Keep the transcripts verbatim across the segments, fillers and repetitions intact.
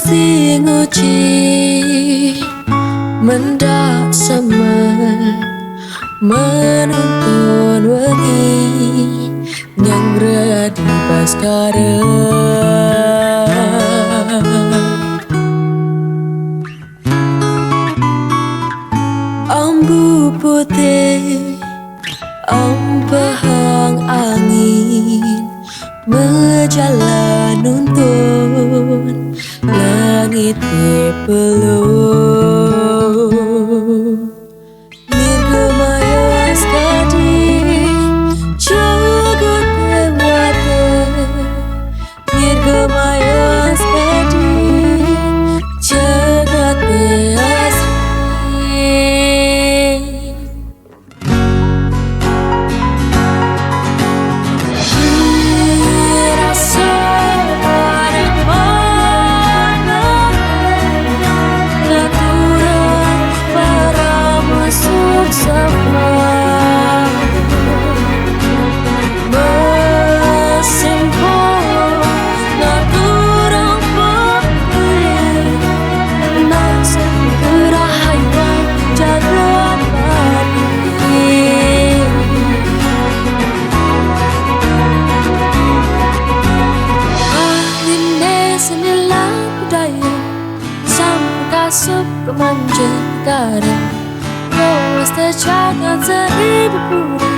Bukti nguji mendak sama menuntun wengi nyang radi Baskara. Ambu putih ampehang angin, majalan nuntun langit peluh. Nirgamaya sakadi jagat dewata, nirgamaya sakadi jagat asri. Ahline seni lan budaya, sampun kasub kamanca negara. Rowas te jagat seni beburi,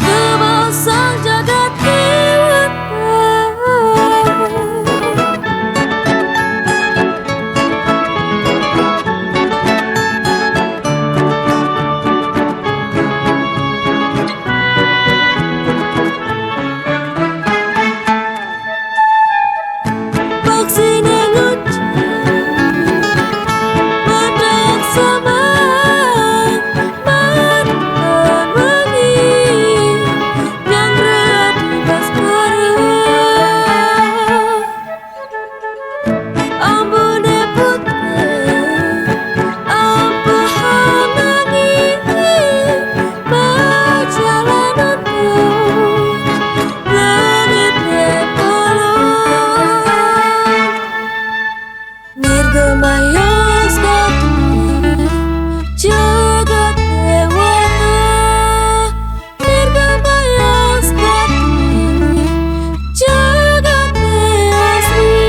kemasang jagat dewata. Baksine nguji, madak sama, mantan wengi, nyang radi Baskara. Ambune putih, ampehang angin, perjalanan pun langit peluh. Nirgamaya sakadi jagat dewata, nirgamaya sakadi jagat asri.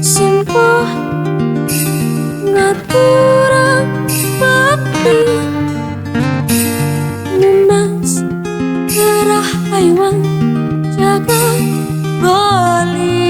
Simpuh ngaturang bakti, nunas gerah hayuang jagat Bali.